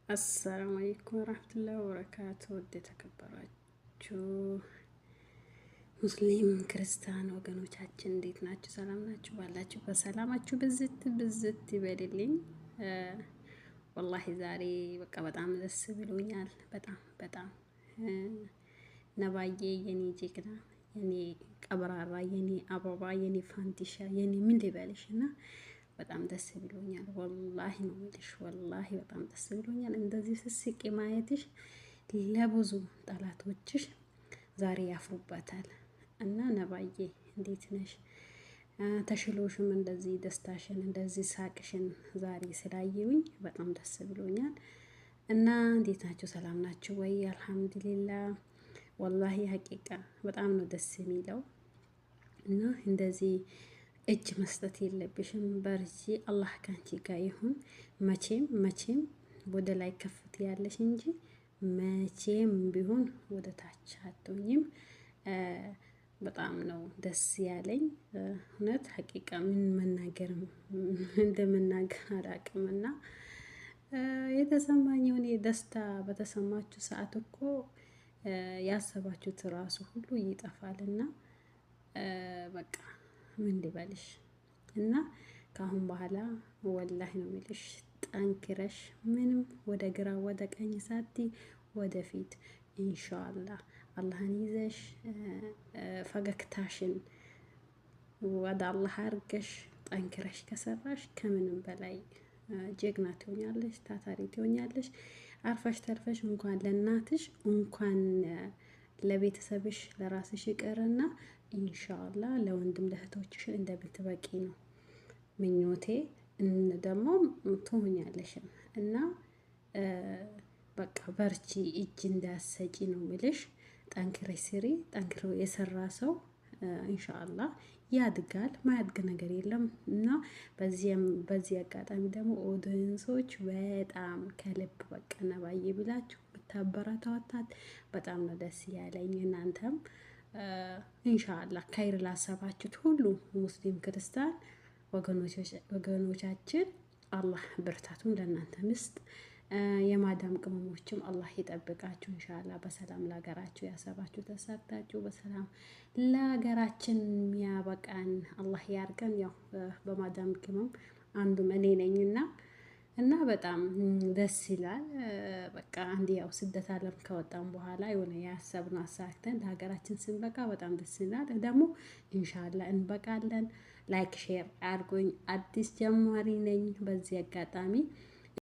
አሰላሙ አለይኩም ወራህመቱላሂ ወበረካቱ። ውድ የተከበራችሁ ሙስሊም ክርስቲያን ወገኖቻችን እንዴት ናችሁ? ሰላም ናችሁ? ባላችሁ በሰላማችሁ ብዝት ብዝት ይበልልኝ። ወላሂ ዛሬ በቃ በጣም ደስ ብሎኛል። በጣም በጣም ነባዬ የኔ ጀግና፣ የኔ ቀብራራ፣ የኔ አበባ፣ የኔ ፋንቲሻ፣ የኔ ምን ልበልሽ እና በጣም ደስ ብሎኛል። ወላሂ ነው የምልሽ፣ ወላሂ በጣም ደስ ብሎኛል። እንደዚህ ስስቂ ማየትሽ ለብዙ ጠላቶችሽ ዛሬ ያፍሩበታል። እና ነባዬ እንዴት ነሽ? ተሽሎሽም እንደዚህ ደስታሽን እንደዚህ ሳቅሽን ዛሬ ስላየውኝ በጣም ደስ ብሎኛል። እና እንዴት ናችሁ? ሰላም ናችሁ ወይ? አልሐምዱሊላ ወላሂ ሀቂቃ በጣም ነው ደስ የሚለው። እና እንደዚህ እጅ መስጠት የለብሽም። በርቺ፣ አላህ ካንቺ ጋር ይሁን። መቼም መቼም ወደ ላይ ከፍት ያለሽ እንጂ መቼም ቢሆን ወደ ታች አትሆኝም። በጣም ነው ደስ ያለኝ። እውነት ሀቂቃ ምን መናገር እንደመናገር አላውቅም። እና የተሰማኝ የሆነ ደስታ በተሰማችሁ ሰዓት እኮ ያሰባችሁት ራሱ ሁሉ ይጠፋል። እና በቃ ምን ልበልሽ እና ከአሁን በኋላ ወላሂ ነው የሚልሽ፣ ጠንክረሽ ምንም ወደ ግራ ወደ ቀኝ ሳቲ ወደፊት ኢንሻአላህ አላህን ይዘሽ ፈገግታሽን ወደ አላህ አርገሽ ጠንክረሽ ከሰራሽ ከምንም በላይ ጀግና ትሆኛለሽ፣ ታታሪ ትሆኛለሽ። አርፈሽ ተርፈሽ እንኳን ለእናትሽ እንኳን ለቤተሰብሽ ለራስሽ ይቅርና ኢንሻአላህ ለወንድም ለእህቶችሽ እንደምትበቂ ነው ምኞቴ። ደግሞ ትሆኛለሽም እና በቃ በርቺ፣ እጅ እንዳሰጪ ነው ምልሽ። ጠንክረሽ ስሪ። ጠንክሮ የሰራ ሰው ኢንሻአላህ ያድጋል። ማያድግ ነገር የለም። እና በዚህ አጋጣሚ ደግሞ audience ኦች በጣም ከልብ በቃ ነባዬ ብላችሁ ብታበረታታት በጣም ነው ደስ ያለኝ። እናንተም ኢንሻአላህ ከይር ላሰባችሁት ሁሉ ሙስሊም ክርስቲያን ወገኖቻችን አላህ ብርታቱን ለእናንተ ምስጥ። የማዳም ቅመሞችም አላህ ይጠብቃችሁ። ኢንሻአላህ በሰላም ለሀገራችሁ ያሰባችሁ ተሳክታችሁ በሰላም ለሀገራችን የሚያበቃን አላህ ያርገን። ያው በማዳም ቅመም አንዱም እኔ ነኝና እና በጣም ደስ ይላል። በቃ አንድ ያው ስደት ዓለም ከወጣን በኋላ የሆነ ያሰብነው አሳክተን ለሀገራችን ስንበቃ በጣም ደስ ይላል። ደግሞ ኢንሻአላህ እንበቃለን። Like share አድርጎኝ፣ አዲስ ጀማሪ ነኝ። በዚህ አጋጣሚ